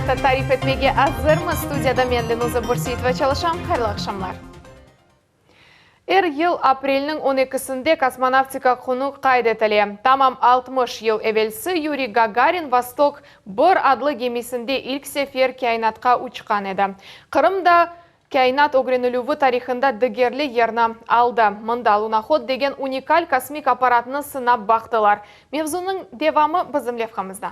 vaziyeti tarif etmege azırmız. Studiyada men, Lenuza Bürseitova, çalışam. Hayırlı aqşamlar. Er yıl aprelniñ on ekisinde Kosmonavtika künü qayd etile. Tamam 60 yıl evelsi Yuriy Gagarin Vostok bir adlı gemisinde ilk sefer kâinatqa uçqan edi. Qırım da kâinat ögrenilüvi tarihında degerli yerni aldı. Mında Lunahod degen unikal kosmik apparatnı sınap baqtılar. Mevzunıñ devamı bizim levhamızda.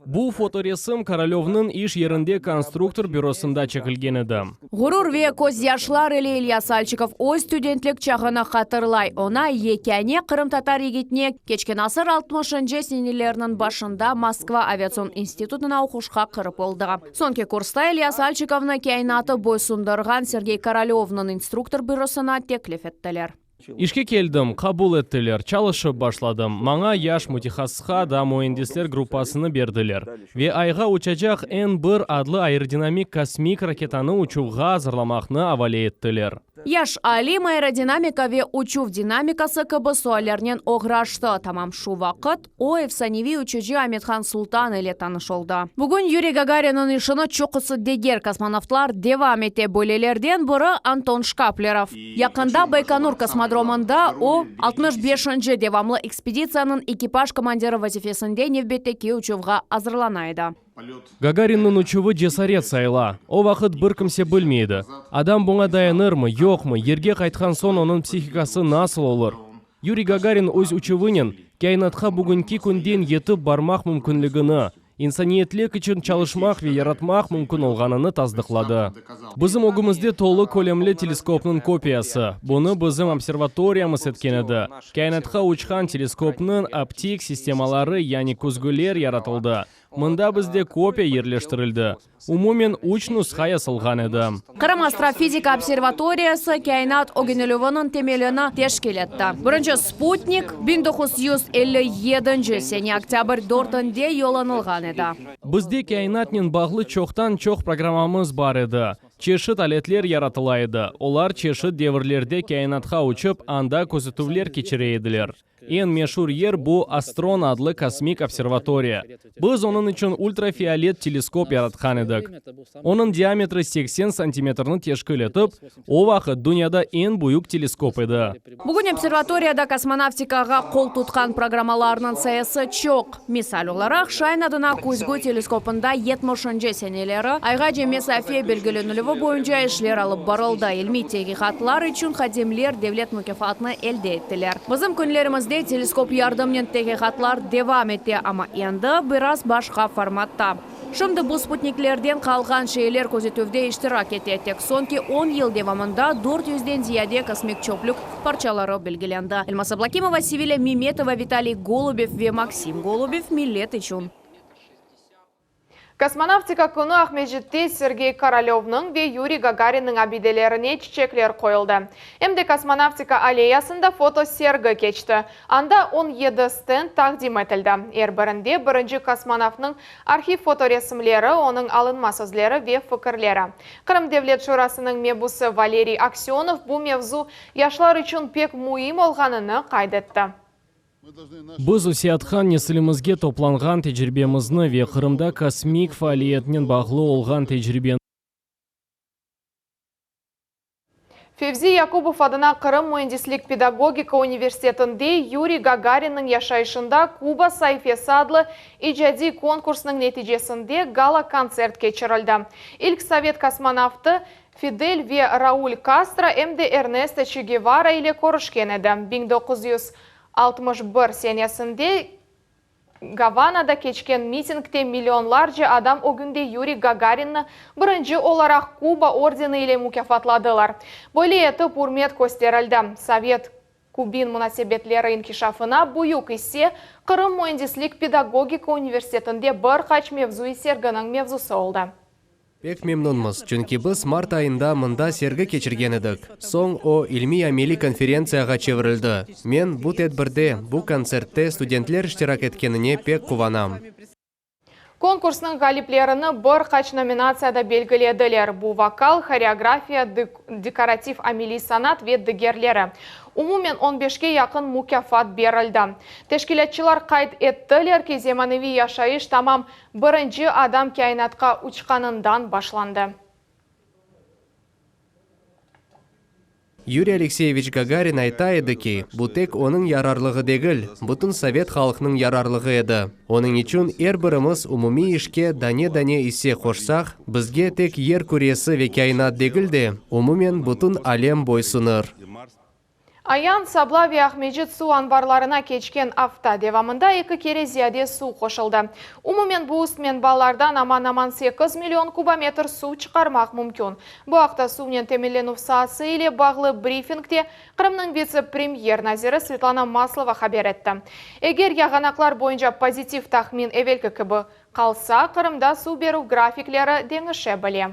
Bu fotoresim Korolövnıñ iş yerinde konstruktor bürosında çekilgen edi. Ğurur ve közyaşlar ile İlya Salçikov öz studentlik çağını hatırlay. Oña, yekâne qırımtatar yigitine, keçken asır altmışıncı senelerniñ başında Moskva aviatsion institutına oquşqa kirip oldı. Soñki kursta İlya Salçikovnı kâinatı boysundırğan Sergey Korolövnıñ instruktor bürosına teklif ettiler. İşke keldim, qabul ettiler, çalışıp başladım. Maña, yaş mütehassısqa da müendisler gruppasını berdiler. Ve Ayğa uçacaq N bir adlı aerodinamik kosmik raketanı uçuvğa azırlamaqnı avale ettiler. Yaş alim aerodinamika ve uçuv dinamikası kibi suallernen oğraştı. Tamam şu vaqıt o, efsaneviy uçucı Amet-Han Sultan ile tanış oldı. Bugün Yuriy Gagarinniñ işini çoqusı diger kosmonavtlar devam ete, böylelerden biri Anton Şkaplerov. Yaqında Baykonur kosmodromında o, 65-nci devamlı ekspeditsiyanıñ ekipaj komandiri vazifesinde nevbetteki uçuvğa azırlana edi. Gagarinniñ uçuvı cesaret sayıla. O vaqıt bir kimse bilmey edi, adam buña dayanırmı, yoqmı, yerge qaytqan soñ onıñ psihikası nasıl olur. Yuriy Gagarin öz uçuvınen kâinatqa bugünki künden yetip barmaq mümkünligini, insaniyetlik içün çalışmaq ve yaratmaq mümkün olğanını tasdıqladı. Bizim ögümizde tolu kölemli teleskopnıñ kopiyası, bunı bizim observatoriyamız etken edi. Kâinatqa uçqan teleskopnıñ optik sistemaları, yani küzgüler yaratıldı. Mında bizde kopiya yerleştirildi. Umumen üç nusha yasalğan edi. Qırım astrofizika observatoriyası kâinat ögenilüviniñ temelini teşkil etti. Birinci sputnik 1957 sene oktâbr dörtünde yollanılğan edi. Bizde kâinatnen bağlı çoqtan-çoq programmamız bar edi. Çeşit aletler yaratıla edi, olar çeşit devirlerde kâinatqa uçıp, anda közetüvler keçire ediler. Eñ meşur yer bu Astron adlı kosmik observatoriya. Biz onıñ içün ultrafiolet teleskop yaratqan edik. Onıñ diametri 80 santimetrni teşkil etip, o vaqıt dünyada eñ büyük teleskop edi. Bugün observatoriyada kosmonavtikağa qol tutqan programmalarnıñ sayısı çoq. Misal olaraq, Şain adına küzgü teleskopında yetmişinci seneleri ayğace mesafe belgilenilüvi boyunca işler alıp barıldı, ilmiy teqiqatlar içün hadimler devlet mukâfatını elde ettiler. Bizim künlerimizde teleskop yardımnen teqiqatlar devam ete, amma endi biraz başqa formatta. Şimdi bu sputniklerden qalğan şeyler közetüvde iştirak ete, tek soñki on yıl devamında dört yüzden ziyade kosmik çöplük parçaları belgilendi. Elmaz Ablakimova, Sevilâ Memetova, Vitaliy Golubev ve Maksim Golubev, Millet içün. Kosmonavtika künü Aqmescitte Sergey Korolövnıñ ve Yuriy Gagarinniñ abidelerine çiçekler qoyuldı. Em de Kosmonavtika alleyasında fotosergi keçti. Anda 17 stend taqdim etildi. Er birinde birinci kosmonavtnıñ arhiv fotoresimleri, onıñ alınma sözleri ve fikirleri. Qırım Devlet Şurasınıñ mebusı Valeriy Aksönov bu mevzu yaşlar içün pek müim olğanını qayd etti. Biz öseyatqan nesilimizge toplanğan tecribemizni ve Qırımda kosmik faaliyetnen bağlı olğan tecribeni, Fevzi Yakubov adına Qırım müendislik-pedagogika universitetinde Yuriy Gagarinniñ yaşayışında Kuba saifesi adlı icadiy konkursnıñ neticesinde gala-kontsert keçirildi. İlk sovet kosmonavtı Fidel ve Raul Kastro em de Ernesto Çe Gevara ile körüşken edi. 1961 senesinde Gavanada keçken mitingde millionlarca adam ögünde Yuriy Gagarinni birinci olaraq Kuba ordeni ile mukâfatladılar. Böyle etip ürmet kösterildi. Sovet-Kubin munasebetleri inkişafına büyük isse Qırım müendislik-pedagogika universitetinde bir qaç mevzuiy serginiñ mevzusı oldı. Pek memnunmız, çünki biz mart ayında mında sergi keçirgen edik. Soñ o, ilmiy-ameliy konferentsiyağa çevirildi. Men, bu tedbirde, bu kontsertte studentler iştirak etkenine pek quvanam. Konkursnıñ ğaliplerini bir qaç nominatsiyada belgilediler, bu vokal, horeografiya, dekorativ-ameliy sanat ve digerleri. Umumen on beşke yaqın mukâfat berildi. Teşkilâtçılar qayd ettiler ki, zemaneviy yaşayış tamam birinci adam kâinatqa uçqanından başlandı. Yuriy Alekseyeviç Gagarin ayta edi ki, bu tek onıñ yararlığı degil, bütün sovet halqnıñ yararlığı edi. Onıñ içün er birimiz umumiy işke dane-dane isse qoşsaq, bizge tek yer küresi ve kâinat degil de, umumen bütün alem boysunır. Ayan, Sabla ve Aqmecit suv anbarlarına keçken afta devamında eki kere ziyade suv qoşuldı. Umumen bu üst menbalardan aman-aman 8 million kubometr suv çıqarmaq mümkün. Bu aqta suvnen teminlenüv saası ile bağlı brifingde Qırımnıñ vitse-premyer naziri Svetlana Maslova haber etti. Eger yağanaqlar boyunca pozitiv tahmin evelki kibi qalsa, Qırımda suv berüv grafikleri deñişe bile.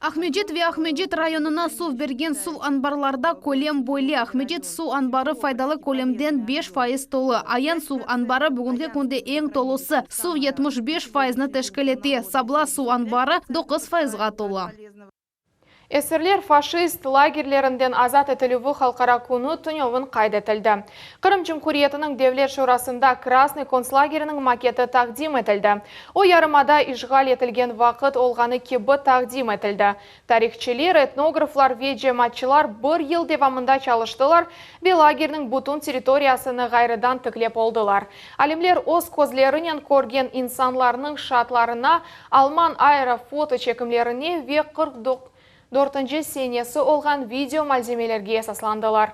Aqmescit ve Aqmescit rayonına suv bergen suv anbarlarda kölem böyle, Aqmescit suv anbarı faydalı kölemden 5% tolu, Ayan suv anbarı bugünki künde eñ tolusı, suv 75 fayıznı teşkil ete, Sabla suv anbarı 9 fayızğa tolu. Esirler faşist lagerlerinden azat etilüvi halqara künü tünevin qayd etildi. Qırım Cumhuriyetiniñ Devlet Şurasında Krasnıy kontslageriniñ maketi taqdim etildi. O, yarımada işğal etilgen vaqıt olğanı kibi taqdim etildi. Tarihçiler, etnograflar ve cemaatçılar bir yıl devamında çalıştılar ve lagerniñ bütün territoriyasını ğayrıdan tiklep oldılar. Alimler öz közlerinen körgen insanlarnıñ şaatlarına, alman aerofoto çekimlerine ve 44-nci senesi olğan video malzemelerge esaslandılar.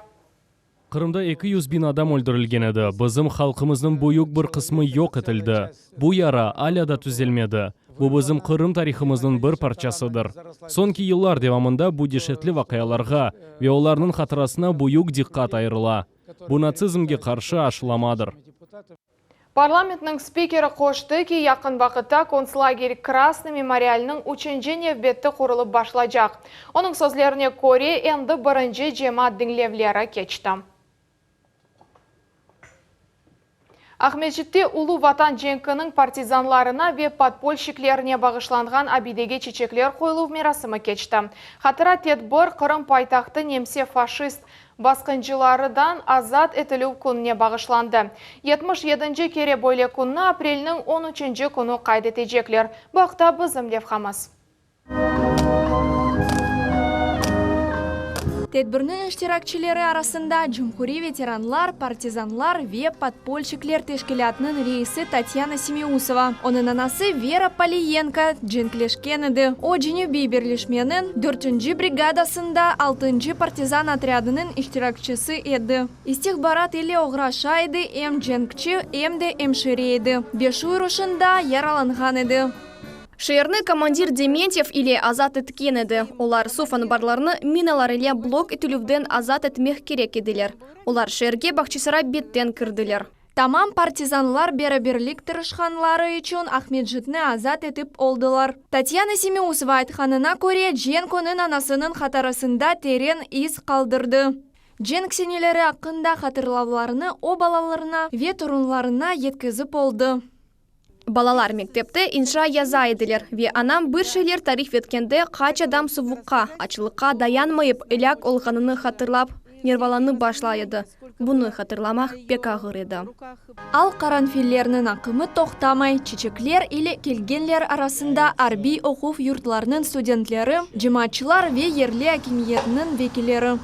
Qırımda 200 biñ adam öldürilgen edi, bizim halqımıznıñ büyük bir qısmı yoq etildi. Bu yara alâ da tüzelmedi. Bu bizim Qırım tarihımıznıñ bir parçasıdır. Soñki yıllar devamında bu deşetli vaqialarğa ve olarnıñ hatırasına büyük diqqat ayırıla. Bu natsizmge qarşı aşılamadır. Parlamentniñ spikeri qoştı ki, yaqın vaqıtta kontslager Krasnıy memorialınıñ üçünci nevbeti qurulıp başlacaq. Onıñ sözlerine köre, endi birinci cemaat diñlevleri keçti. Aqmescitte Ulu Vatan cenkiniñ partizanlarına ve podpolşiklerine bağışlanğan abidege çiçekler qoyuluv merasimi keçti. Hatıra tedbir Qırım paytahtı nemse-faşist basqıncılarıdan azat etilüv kününe bağışlandı. Yetmiş yedinci kere böyle künni aprelniñ on üçünci künü qayd etecekler. Bu aqta bizim levhamız. Tedbirniñ iştirakçileri arasında cumhuriy veteranlar, partizanlar ve podpolşikler teşkilâtınıñ reisi Tatyana Simiusova. Onıñ anası Vera Paliyenko cenkleşken edi. O, Cenübiy birleşmeniñ dörtünci brigadasında altıncı partizan otrâdınıñ iştirakçisi edi. İstihbarat ile oğraşa edi, em cenkçi, em de emşire edi. Beşuy uruşında yaralanğan edi. Şeerni komandir Dementyev ile azat etken edi. Olar suv anbarlarını minalar ile blok etilüvden azat etmek kerek ediler. Olar şeerge Bağçasaray betten kirdiler. Tamam partizanlar beraberlik tırışqanları içün Aqmescitni azat etip oldılar. Tatyana Simiusova aytqanına köre, cenk onıñ anasınıñ hatırasında teren iz qaldırdı. Cenk seneleri aqqında hatırlavlarını o balalarına ve torunlarına yetkizip oldı. Balalar mektepte inşa yaza ediler ve anam bir şeyler tarif etkende qaç adam suvuqqa, açlıqqa dayanmayıp elâk olğanını hatırlap, nervalanıp başlay edi. Bunı hatırlamaq pek ağır edi. Al qaranfillerniñ aqımı toqtamay, çiçekler ile kelgenler arasında arbiy oquv yurtlarınıñ studentleri, cemaatçılar ve yerli akimiyetniñ vekilleri.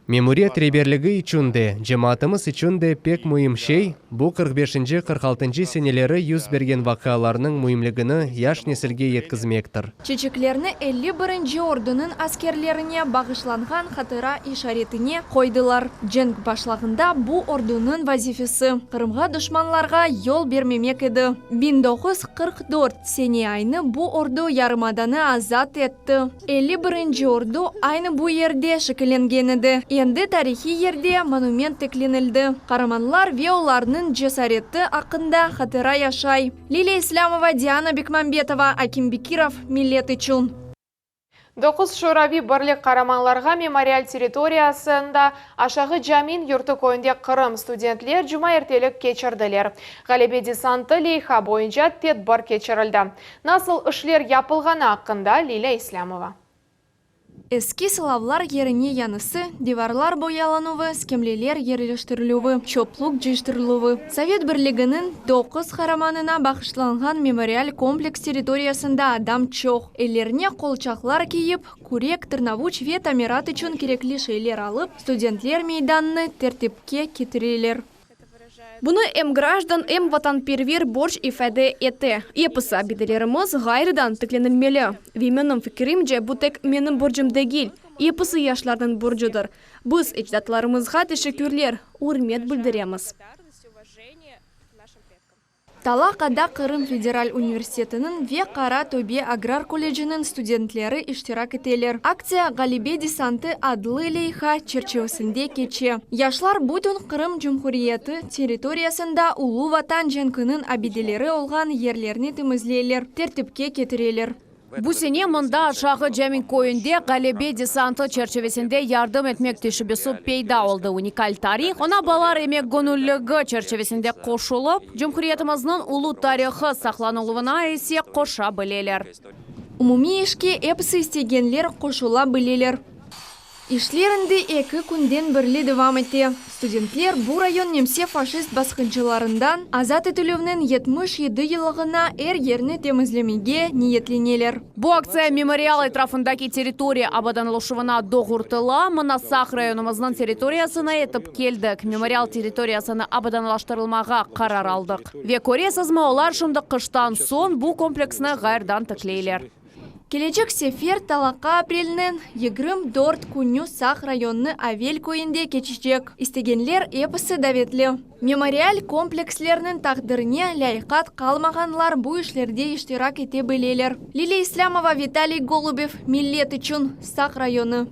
Memuriyet reberligi içün de, cemaatımız içün de pek müim şey, bu qırq beşinci, qırq altıncı seneleri yüz bergen vaqialarnıñ müimligini yaş nesilge yetkizmektir. Çeçeklerni 51-nci ordunıñ askerlerine bağışlanğan hatıra işaretine qoydılar. Cenk başlağında bu ordunıñ vazifesi, Qırımğa duşmanlarğa yol bermemek edi. 1944 sene aynı bu ordu yarımadanı azat etti. 51-nci ordu aynı bu yerde şekillengen edi. Endi tarihiy yerde monument tiklenildi. Qaramanlar ve olarnıñ cesareti aqqında hatıra yaşay. Liliya İslâmova, Diana Bekmambetova, Akim Bekirov, Millet içün. Doquz Şuraviy Birlik Qaramanlarğa memorial territoriyasında Aşağı Camin yurtu köyünde Qırım studentler cumaertelik keçirdiler. Ğalebe desantı leyha boyunca tedbir keçirildi. Nasıl işler yapılğanı aqqında Lilâ İslâmova. Eski sılavlar yerine yañısı, divarlar boyalanuvı, skemleler yerleştirilüvi, çöplük cıyıştırıluvı. Sovet Birliginiñ doquz qaramanına bağışlanğan memorial kompleks territoriyasında adam çoq. Ellerine qolçaqlar kiyip, kürek, tırnavuç ve tamirat içün kerekli şeyler alıp, studentler meydannı tertipke ketireler. Bunı em grajdan, em vatanperver borc ifade ete. Episi abidelerimiz ğayrıdan tiklenilmeli. Ve menim fikirimce, bu tek menim borcum degil, episi yaşlarnıñ borcudır. Biz ecdatlarımızğa teşekkürler, ürmet bildiremiz. Talaqada Qırım federal universitetiniñ ve Qara Töbe agrar kolleciniñ studentleri iştirak eteler. Aktsiya Ğalebe desantı adlı leyha çerçivisinde keçe. Yaşlar bütün Qırım Cumhuriyeti territoriyasında Ulu Vatan cenkiniñ abideleri olğan yerlerni temizleyler, tertipke ketireler. Bu sene mında Aşağı Camin köyünde Ğalebe desantı çerçivesinde yardım etmek teşebbüsi peyda oldı. Unikal tarih, oña balalar emek göñülligi çerçivesinde qoşulıp, cumhuriyetimizniñ ulu tarihı saqlanıluvına isse qoşa bileler. Umumiy işke episi istegenler qoşula bileler. İşler indi eki künden berli devam ete. Studentler bu rayon nemse-faşist basqıncılarından azat etilüvniñ 77 yıllığına er yerni temizlemege niyetleneler. Bu aktsiya memorial etrafındaki territoriya abadanlaşuvına doğurtıla. Mına Saq rayonımıznıñ territoriyasına yetip keldik. Memorial territoriyasını abadanlaştırılmağa qarar aldıq. Ve köresizmi, olar şimdi qıştan soñ bu kompleksni ğayrıdan tikleyler. Kelecek sefer talaqa aprelniñ 24 künü Saq rayonı Avel köyünde keçecek. İstegenler episi davetli. Memorial komplekslerniñ taqdirine lâyıqat qalmağanlar bu işlerde iştirak ete bileler. Liliya İslâmova, Vitaliy Golubev, Millet içün, Saq rayonı.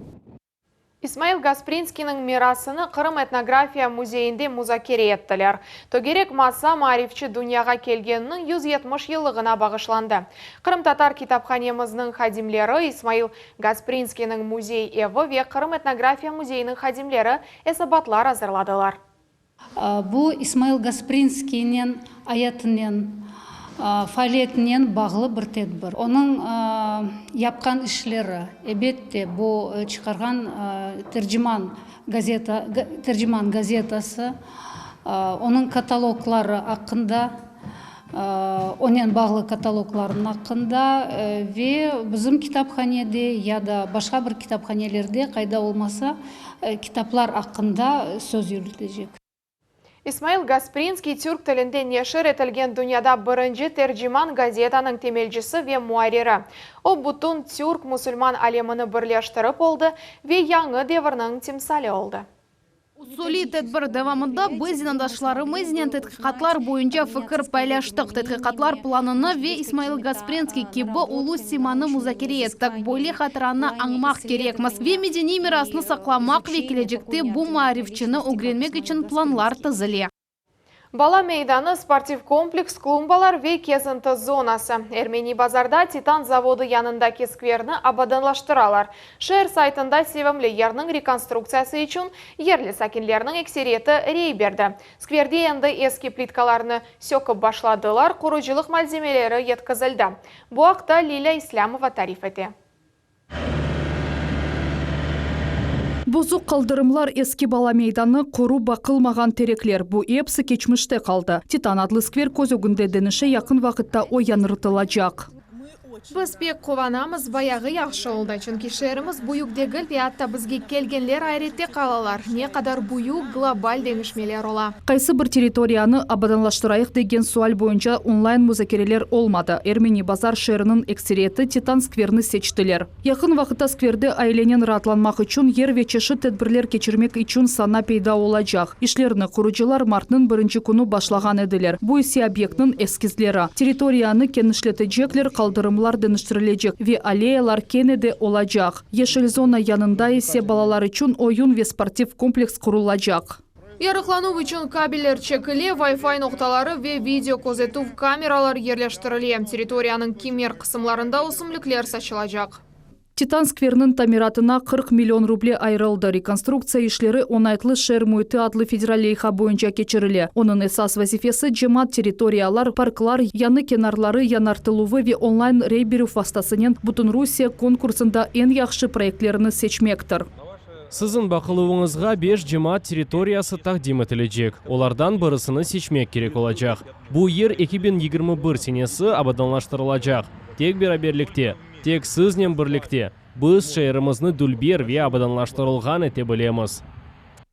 İsmail Gasprinskiyniñ mirasını Qırım etnografiya müzeyinde muzakere ettiler. Tögerek masa maarifçi dünyağa kelgeniniñ 170 yıllığına bağışlandı. Qırımtatar kitaphanemizniñ hadimleri, İsmail Gasprinskiyniñ müzey evi ve Qırım etnografiya müzeyiniñ hadimleri esabatlar azırladılar. Bu İsmail Gasprinskiynen ayatınen, faaliyetinen bağlı bir tedbir. Onıñ yapqan işleri, ebette, bu çıqarğan Terciman gazeta, Terciman gazetası, onıñ katalogları aqqında, onen bağlı kataloglarnıñ aqqında ve bizim kitaphanede ya da başqa bir kitaphanelerde qayda olmasa, kitaplar aqqında söz yürütecek. İsmail Gasprinskiy türk tilinde neşir etilgen dünyada birinci Terciman gazetanıñ temelcisi ve muarriri. O, bütün türk-musulman alemini birleştirip oldı ve yañı devirniñ timsali oldı. Usuliy tedbir devamında biz zenaatdaşlarımıznen tedqiqatlar boyunca fikir paylaştıq, tedqiqatlar planını ve İsmail Gasprinskiy kibi ulu simanı muzakere ettik. Böyle hatıranı añmaq kerekmiz ve medeniy mirasnı saqlamaq ve kelecekte bu maarifçini ögrenmek içün planlar tizile. Bala meydanı, sportiv kompleks, klumbalar ve kezinti zonası. Ermeni Bazarda Titan zavodı yanındaki skverni abadanlaştıralar. Şeer saytında sevimli yerniñ rekonstruktsiyası içün yerli sakinlerniñ ekseriyeti rey berdi. Skverde endi eski plitkalarnı sökip başladılar, qurucılıq malzemeleri yetkizildi. Bu aqta Lilâ İslâmova tarif ete. Bozuq qaldırımlar, eski bala meydanı, qoru baqılmağan terekler, bu episi keçmişte qaldı. Titan adlı skver köz ögünde deñişe, yaqın vaqıtta o yañırtılacaq. Biz pek quvanamız, bayağı yahşı oldı, çünki şeerimiz büyük degil ve atta bizge kelgenler ayrette qalalar, ne qadar büyük global deñişmeler ola. Qaysı bir territoriyanı abadanlaştırayıq degen sual boyunca onlayn muzakereler olmadı. Ermeni Bazar şeeriniñ ekseriyeti Titan skverini seçtiler. Yaqın vaqıtta skverde ailenen raatlanmaq içün yer ve çeşit tedbirler keçirmek içün sana peyda olacaq. İşlerni qurucılar martnıñ birinci künü başlağan ediler. Bu ise obyektniñ eskizleri. Territoriyanı kenişletecekler, qaldırımlar deñiştirilecek ve alleyalar kene de olacaq. Yeşil zona yanında ise balalar içün oyun ve sportiv kompleks qurulacaq. Yarıqlanuv içün kabeller çekile, Wi-Fi noqtaları ve video közetüv kameraları yerleştirile, territoriyanıñ kimer qısımlarında ösümlikler saçılacaq. Titan skveriniñ tamiratına 40 million ruble ayırıldı. Rekonstruktsiya işleri Oñaytlı şeer müiti adlı federal leyha boyunca keçirile. Onıñ esas vazifesi, cemaat territoriyalar, parklar, yañı kenarları yañartıluvı ve onlayn rey berüv vastasınen Bütünrusiye konkursında eñ yahşı proyektlerini seçmektir. Siziñ baqıluvıñızğa beş cemaat territoriyası taqdim etilecek, olardan birisini seçmek kerek olacaq. Bu yer 2021 senesi abadanlaştırılacaq. Tek beraberlikte, tek siznen birlikte, biz şeerimizni dülber ve abadanlaştırılğan ete bilemiz.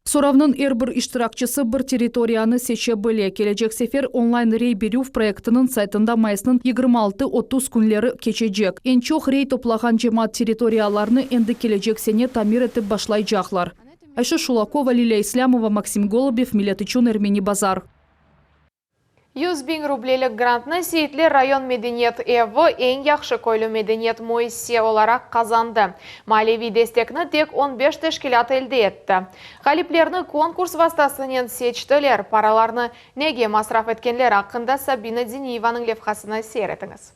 Soravnıñ er bir iştirakçisi bir territoriyanı seçe bile. Kelecek sefer onlayn rey berüv proyektiniñ saytında mayısnıñ 26, 30 künleri keçecek. Eñ çoq rey toplağan cemaat territoriyalarnı endi kelecek sene tamir etip başlaycaqlar. Ayşe Şulakova, Lilâ İslâmova, Maksim Golubev, Millet içün Ermeni Bazar. 100 biñ rublelik grantnı Seyitler rayon medeniyet evi eñ yahşı köylü medeniyet müessise olaraq qazandı. Maliyeviy destekni tek 15 teşkilât elde etti. Ğaliplerni konkurs vastasınen seçtiler. Paralarnı nege masraf etkenleri aqqında Sabina Diniyevanıñ levhasını seyir etiñiz.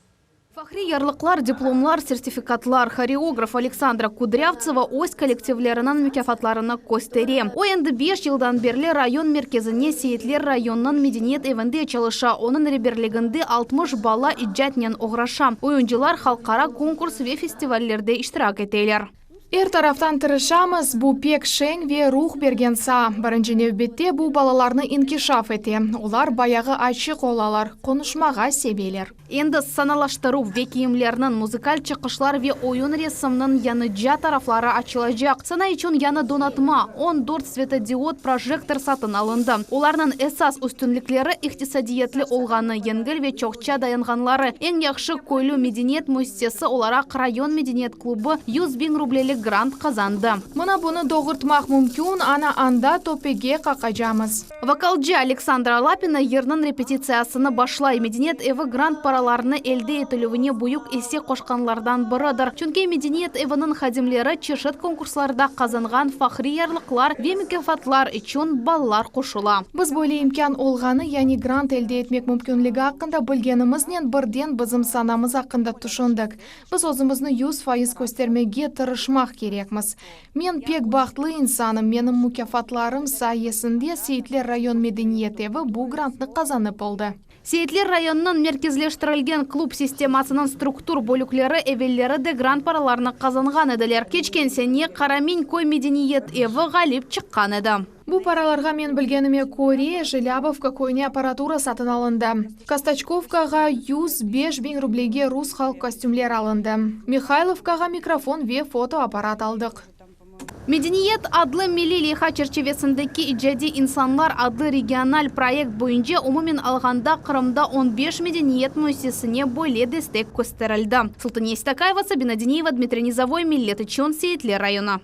Fahriy yarlıqlar, diplomlar, sertifikatlar, horeograf Aleksandra Kudrâvtseva öz kollektivleriniñ mukâfatlarını köstere. O endi beş yıldan berli rayon merkezine Seyitler rayonınıñ medeniyet evinde çalışa. Onıñ reberliginde 60 bala icatnen oğraşa. Oyuncılar halqara konkurs ve festivallerde iştirak eteler. Er taraftan tırışamız, bu pek şeñ ve ruh bergen saa. Birinci nevbette bu balalarnı inkişaf ete. Olar bayağı açıq olalar, qonuşmağa seveler. Endi sanalaştıruv ve kiyimlerniñ, muzıkal çıqışlar ve oyun resimniñ yañıca tarafları açılacaq. Sana içün yañı donatma, 14 svetodiod projektor satın alındı. Olarnıñ esas üstünlikleri, iqtisadiyatlı olğanı, yengil ve çoqça dayanğanları. Eñ yahşı köylü medeniyet müessisesi olaraq rayon medeniyet klubı 100 biñ rublelik grant qazandı. Mına bunı doğurtmaq mümkün, ana anda töpege qaqacamız. Vokalcı Aleksandra Lapina yırnıñ repetitsiyasını başlay. Medeniyet evi grant paralarını elde etilüvine büyük isse qoşqanlardan biridir. Çünki medeniyet eviniñ hadimleri çeşit konkurslarda qazanğan fahriy yarlıqlar ve mukâfatlar içün ballar qoşula. Biz böyle imkân olğanı, yani grant elde etmek mümkünligi aqqında bilgenimiznen birden bizim sanamız aqqında tüşündik. Biz özümizni 100% köstermege tırışmaq kerekmiz. Men pek bahtlı insanım, menim mukâfatlarım sayesinde Seyitler rayon medeniyet evi bu grantnı qazanıp oldı. Seyitler rayonınıñ merkezleştirilgen klub sistemasınıñ struktur bölükleri evelleri de grant paralarını qazanğan ediler. Keçken sene Qaramiñ köy medeniyet evi ğalip çıqqan edi. Bu paralarğa men bilgenime köre, Jelâbovka köyüne apparatura satın alındı. Kostaçkovkağa 105 biñ rublege rus halq kostümler alındı. Mihaylovkağa mikrofon ve fotoapparat aldıq. Medeniyet adlı milliy leyha çerçivesindeki İcadiy insanlar adlı regional proyekt boyunca umumen alğanda Qırımda 15 medeniyet müessisesine böyle destek kösterildi. Sultaniye Stakayeva, Sabina Diniyeva, Dmitriy Nizovoy, Millet içün Seyitler rayonı.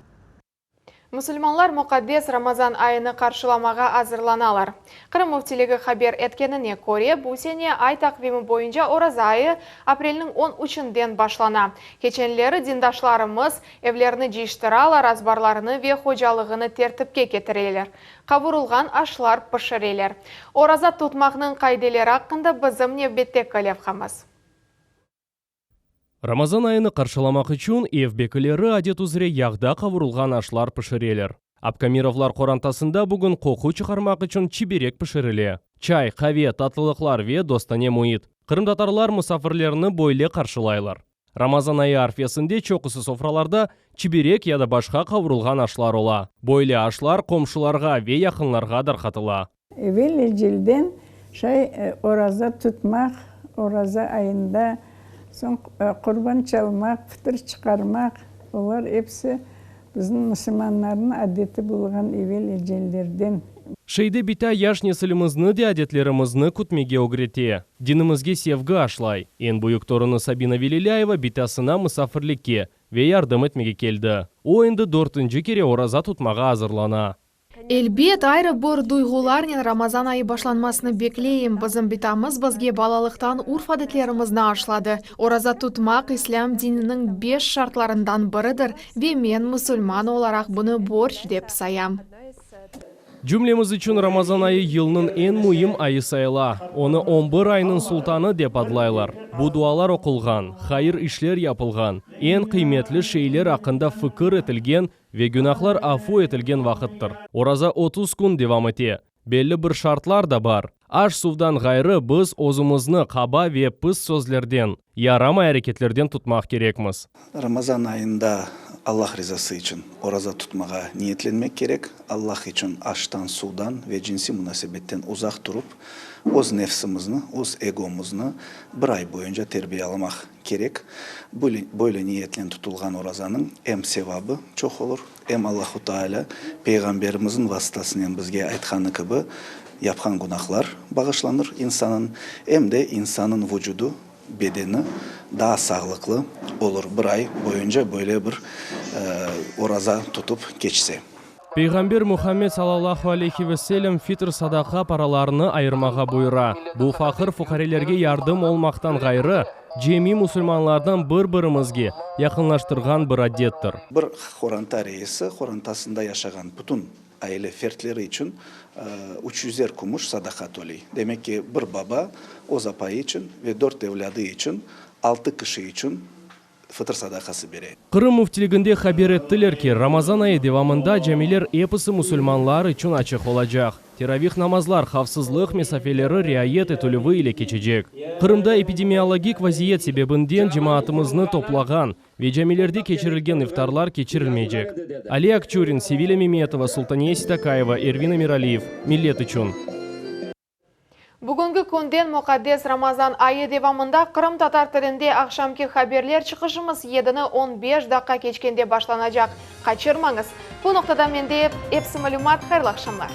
Musulmanlar muqaddes Ramazan ayını qarşılamağa azırlanalar. Qırım Müftiligi haber etkenine köre, bu sene ay taqvimi boyunca oraza ayı aprelniñ 13-inden başlana. Keçenleri dindaşlarımız evlerini cıyıştıralar, azbarlarını ve hocalığını tertipke ketireler, qavurılğan aşlar pişireler. Oraza tutmaqnıñ qaideleri aqqında bizim nevbetteki levhamız. Ramazan ayını qarşılamaq içün ev bekileri adet üzre yağda qavurılğan aşlar pişireler. Abkamirovlar qorantasında bugün qoqu çıqarmaq içün çiberek pişirile. Çay, qave, tatlılıqlar ve dostane müit. Qırımtatarlar musafirlerini böyle qarşılaylar. Ramazan ayı arfesinde çoqusı sofralarda çiberek ya da başqa qavurılğan aşlar ola. Böyle aşlar qomşularğa ve yaqınlarğa darqatıla. Evel-ecelden şay oraza tutmaq, oraza ayında, soñ qurban çalmaq, fıtır çıqarmaq, olar episi bizim musulmanlarnıñ adeti bolğan evel-ecellerden. Şeyde bita yaş nesilimizni de adetlerimizni kütmege ögrete, dinimizge sevgi aşlay. Eñ büyük torunı Sabina Velilâyeva bitasına musafirlikke ve yardım etmege keldi. O endi dörtünci kere oraza tutmağa azırlana. Elbet, ayrı bir duyğularnen Ramazan ayı başlanmasını bekleyim. Bizim bitamız bizge balalıqtan urf-adetlerimizni aşladı. Oraza tutmaq islâm dininiñ beş şartlarından biridir ve men musulman olaraq bunı borc dep sayam. Cümlemiz içün Ramazan ayı yılnıñ eñ müim ayı sayıla. Onı on bir aynıñ sultanı dep adlaylar. Bu dualar oqulğan, hayır işler yapılğan, eñ qıymetli şeyler aqqında fikir etilgen ve günahlar afu etilgen vaqıttır. Oraza 30 kün devam ete. Belli bir şartlar da bar. Aş-suvdan ğayrı, biz özümizni qaba ve pis sözlerden, yaramay areketlerden tutmaq kerekmiz. Ramazan ayında Allah rizası içün oraza tutmağa niyetlenmek kerek. Allah içün aştan, suvdan ve cinsiy munasebetten uzaq turıp, öz nefsimizni, öz egomuznı bir ay boyunca terbiyalamaq kerek. Böyle niyetlen tutulğan orazanıñ em sevabı çoq olur, Em Allahu Taalâ Peyğamberimizniñ vasıtasınen bizge aytqanı kibi, yapqan günahlar bağışlanır insanıñ, em de insanıñ vucudı, bedeni daa sağlıqlı olur bir ay boyunca böyle bir oraza tutıp keçse. Peyğamber Muhammed salallahu aleyhi ve sellem fitr sadaqa paralarını ayırmağa buyura. Bu faqır-fuqarelerge yardım olmaqtan ğayrı, Cemi musulmanlardan bir-birimizge yaqınlaştırğan bir adettir. Bir qoranta reisi qorantasında yaşağan bütün aile fertleri içün üç yüzer kümüş sadaqa töley. Demek ki, bir baba öz apayı içün ve dört evlâdı içün, altı kişi içün fıtır sadaqası bere. Qırım Müftiliginde haber ettiler ki, Ramazan ayı devamında camiler episi musulmanlar içün açıq olacaq. Teravih namazlar havfsızlıq mesafeleri riayet etilüvi ile keçecek. Qırımda epidemiologik vaziyet sebebinden cemaatımıznı toplağan ve camilerde keçirilgen iftarlar keçirilmeycek. Ali Akçurin, Sevilâ Memetova, Sultaniye Sitakayeva, Ervin Emiraliyev, Millet içün. Bugünki künden muqaddes Ramazan ayı devamında qırımtatar tilinde aqşamki haberler çıqışımız yedini 15 daqqa keçkende başlanacaq. Qaçırmañız! Bu noqtada mende epsi malümat, hayırlı aqşamlar!